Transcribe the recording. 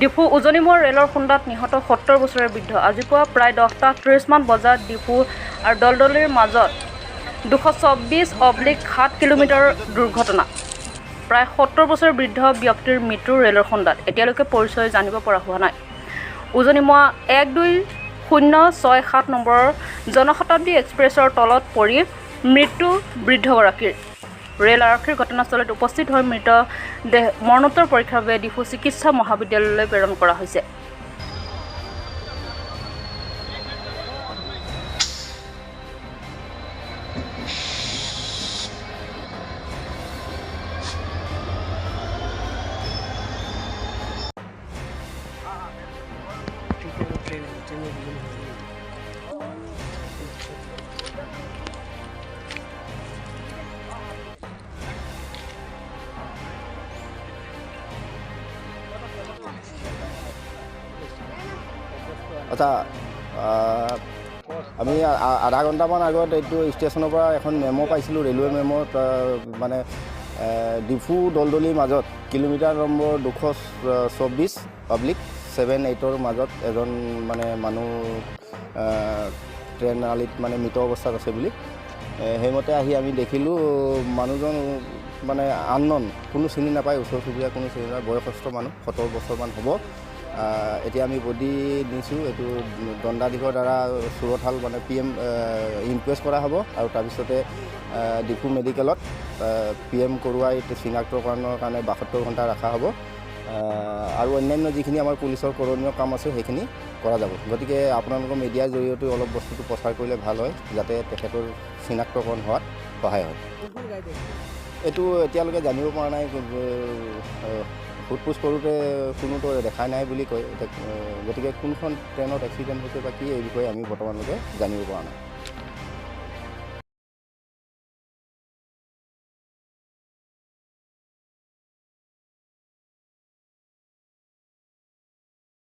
ডিফু উজনিমুৱা ৰেলৰ খুন্দাত নিহত 70 বছৰীয়া বৃদ্ধ। আজি পুৱা প্ৰায় 10:30মান বজাত ডিফু আৰু দলদলিৰ মাজত 224/7 কিলোমিটাৰৰ দুৰ্ঘটনা। প্ৰায় 70 বছৰ বৃদ্ধ ব্যক্তিৰ মৃত্যু ৰেলৰ খুন্দাত। এতিয়ালৈকে পৰিচয় জানিব পৰা হোৱা নাই। উজনিমুৱা 12067 নম্বৰৰ জনশতাব্দী এক্সপ্ৰেছৰ তলত পৰি মৃত্যু বৃদ্ধগৰাকীৰ। ৰেল আৰক্ষীৰ ঘটনাস্থলীত উপস্থিত হৈ মৃতদেহ মৰণোত্তৰ পৰীক্ষাৰ বাবে ডিফু চিকিৎসা মহাবিদ্যালয়লৈ প্ৰেৰণ কৰা হৈছে। আচ্ছা, আমি আধা ঘণ্টামান আগত এইটো ষ্টেচনৰ পৰা এখন মেম' পাইছিলোঁ, ৰেলৱে মেম', মানে ডিফু দলদলিৰ মাজত কিলোমিটাৰ নম্বৰ 224/78ৰ মাজত এজন মানে মানুহ ট্ৰেইন আলিত মানে মৃত অৱস্থাত আছে বুলি। সেইমতে আহি আমি দেখিলোঁ মানুহজন মানে আননন, কোনো চিনি নাপায়, ওচৰ চুবুৰীয়া কোনো চিনি নাপায়, বয়সস্থ মানুহ, 70 বছৰমান হ'ব। এতিয়া আমি বডি নিছোঁ, এইটো দণ্ডাধীশৰ দ্বাৰা চুৰথাল মানে পি এম ইনকুৱেষ্ট কৰা হ'ব আৰু তাৰপিছতে ডিফু মেডিকেলত পি এম কৰোৱাই চিনাক্তকৰণৰ কাৰণে 72 ঘণ্টা ৰখা হ'ব আৰু অন্যান্য যিখিনি আমাৰ পুলিচৰ কৰণীয় কাম আছে সেইখিনি কৰা যাব। গতিকে আপোনালোকৰ মিডিয়াৰ জৰিয়তে অলপ বস্তুটো প্ৰচাৰ কৰিলে ভাল হয়, যাতে তেখেতৰ চিনাক্তকৰণ হোৱাত সহায় হয়। এইটো এতিয়ালৈকে জানিব পৰা নাই, সোধ পোছ কৰোঁতে কোনোতো দেখাই নাই বুলি কয়। গতিকে কোনখন ট্ৰেইনত এক্সিডেণ্ট হৈছে বা কি এই বিষয়ে আমি বৰ্তমানলৈকে জানিব পৰা নাই।